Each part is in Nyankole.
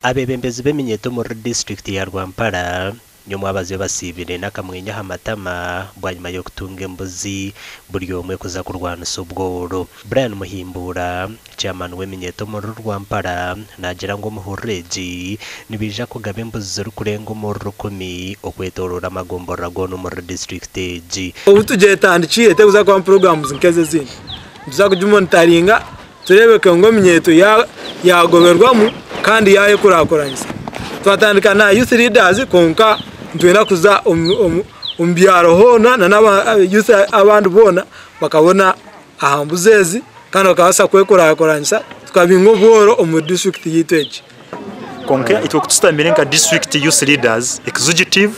Abeebembezi b'eminyeeto omuri disiturikiti ya Rwampara nyomwabazyo basiibire n'akamwenyo aha matama bwanyima y'okutunga embuzi buri omwe kuza kurwanisa obworo. Brian Muhimbuura, Chairman w'eminyeeto omuri Rwampara naagira ngu omuhururu egi nibaija kugaba embuzi zirikurenga omuri rukumi okwetooroora amagomborora goona omuri disiturikiti egi. Obu tugyetandikiire terikuza kubamu puroguramuzi nk'ezi ezindi. Nituza kugimonitaringa tureebeke ngu eminyeeto yaagoberwamu kandi yaayekurakuranisa. Twatandika na youth leaders kwonka nitwenda kuza omu byaro hoona na n'aba youth abandi boona bakabona aha mbuzi ezi kandi bakabaasa kwekurakuranisa tukabinga obworo omu disiturikiti yaitu egi. Kwonka itwe ku tushutamire nka district youth leaders, executive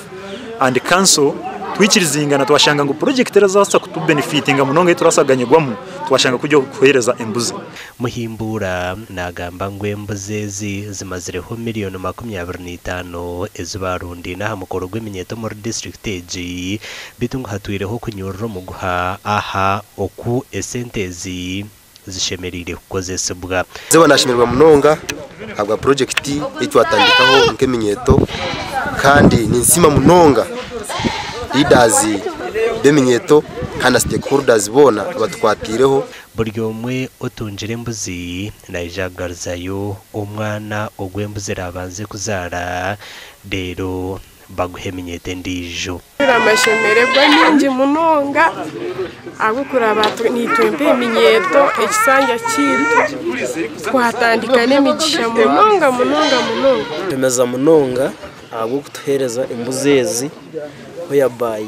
and council twikirizingana twashanga ngu project erazaasa kutu benefitinga munonga ei turabaasa kuganyirwamu twashanga kuri okuheereza embuzi. Muhimbuura naagamba ngu embuzi ezi zimazireho miriyoni 25 ezi baarundaine aha mukoro gw'eminyeeto omuri disiturikiti egi beitu ngu hatwireho okunyurura omuguha aha oku esente ezi zishemereire kukozesibwa. Eizooba nashemererwa munonga ahabwa purojekiti ei twatandikaho nk'eminyeeto kandi ninsiima munonga leaders b'eminyeeto kandi na stakeholders boona abatukwatiireho. Buri omwe otungire embuzi naija kugaruzayo omwana ogu embuzi eraabanze kuzaara reero baguhe eminyeeto endiijo. Amashemererwa mingi munonga ahabw'okuraba nitwempa eminyeeto ekisanja kyaitu twatandika n'emigisha munonga munonga munonga. Nshemeza munonga ahabw'okutuheereza embuzi ezi whereby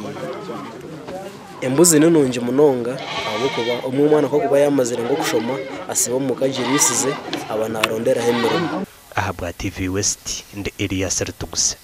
embuzi ni nungi munonga ahabw'okuba omwe omwana ku arikuba yaamazire nk'okushoma asiiba omuka agiriisize aba naaronderaho emirimo. Ahabwa TV West, ndi Elias Rutuguse.